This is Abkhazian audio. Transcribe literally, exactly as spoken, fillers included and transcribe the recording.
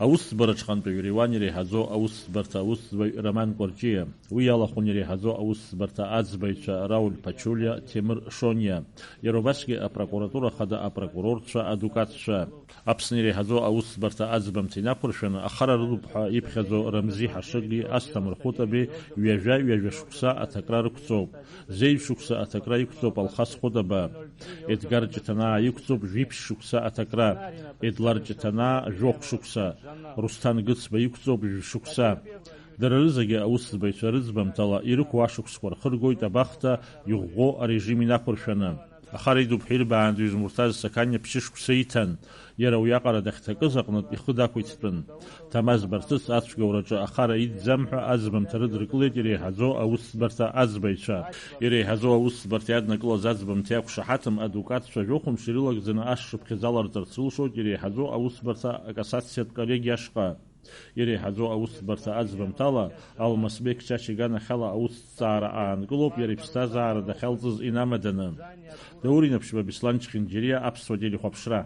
Аусӡбараҿҟантәи Ереуан иреиҳаӡоу аусӡбарҭа аусӡбаҩ Роман Кәарҷиа, уи иалахәын иреиҳаӡоу аусӡбарҭа аӡбаҩцәа Рауль Пачулиа, Ҭемыр Шониа, иара убасгьы апрокуратура хада апрокурорцәа, адукатцәа. Аԥсны иреиҳаӡоу аусӡбарҭа аӡбамҭа инақәыршәаны ахара рыдуп ҳәа иԥхьаӡоу Рамзи Ҳашыгли, Асҭамыр Хәытаби, ҩажәа-ҩажәа шықәса аҭакра рықәҵоуп. Зеижә шықәса аҭакра иқәҵоуп Алхас Хәытаба. Едгар Ҷыҭанаа иқәҵоуп жәиԥшь шықәса аҭакра. Едлар Ҷыҭанаа жәохә шықәса. Русҭан Гыцба иқәҵоуп жәшықәса. Дара рызегьы аусӡбаҩцәа рыӡбамҭала ирықәу ашықәсқәа рхыргоит абахҭа иӷәӷәоу арежим инақәыршәаны. Ахара идуп ҳәа ирбаан дыҩзмурҭаз Сақаниа ԥшьышықәса иҭан. Иара уиаҟара дахьҭакыз аҟнытә ихы дақәиҭтәын. Ҭамаз Барцыц ацәгьоураҿы ахара идӡам ҳәа аӡбамҭа рыдыркылеит иреиҳаӡоу аусӡбарҭа аӡбаҩцәа. Иреиҳаӡоу аусӡбарҭа иаднакылаз аӡбамҭа иақәшаҳаҭым адукатцәа жәохәымш ирылагӡаны ашшыԥхьыӡ аларҵарц рылшоит иреиҳаӡоу аусӡбарҭа акассациатә коллегиа ашҟа. Иреиҳаӡоу аусӡбарҭа аӡбамҭала Алмасбек Чача иганахьала аусҭҵаара аанкылоуп иара иԥсҭазаара дахьалҵыз инамаданы. Даур Инаԥшьба, Беслан Чхинџьириа, Аԥсуа телехәаԥшра.